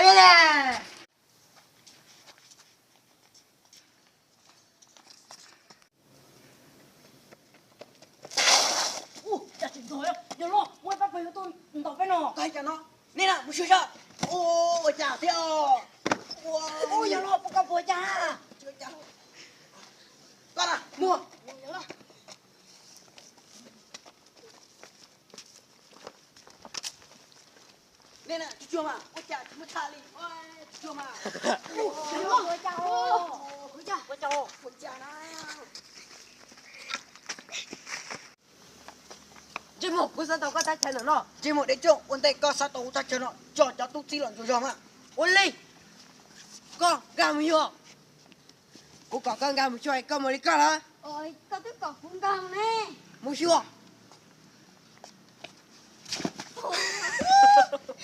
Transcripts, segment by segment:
Yog los, muaj pab pawg yuav tuaj ntaus peb no. Koj hais cas no? Nej na, mus xyuas saib. Ua cas thiab? Yog los, puas koj puas cas? Koj na, muaj. Nej na, tsuag tsuag mas, ua cas tsis muaj tshaj li, tsuag tsuag mas. Ntsej muag, kuv xav tau koj thaj chaw ntawm no. Ntsej muag Dej Tsoob, ua ntej koj xav tau kuv thaj chaw no, tso cov tub txib los ntsuas zog mas. Ua li, koj nkag mus xyuas. Kuv kom koj nkag mus xyuas, koj mus li koj na. Koj twb kom kuv nkag ne. Mus xyuas.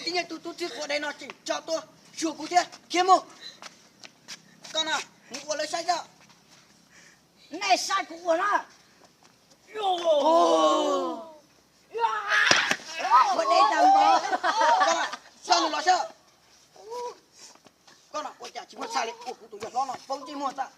Tib nyuag tus tub txib quav dev no tseem tso tuaj xyuas kuv thiab, khiav mus. Koj no, mus ua lawv saib xwb. Nej saib kuv ua na. Ua dev tag npaum. Koj no, coj nws los saib. Koj no ua cas tsis muaj tshaj li, ua kuv tus yawg hlob no poob ntsej muag tag.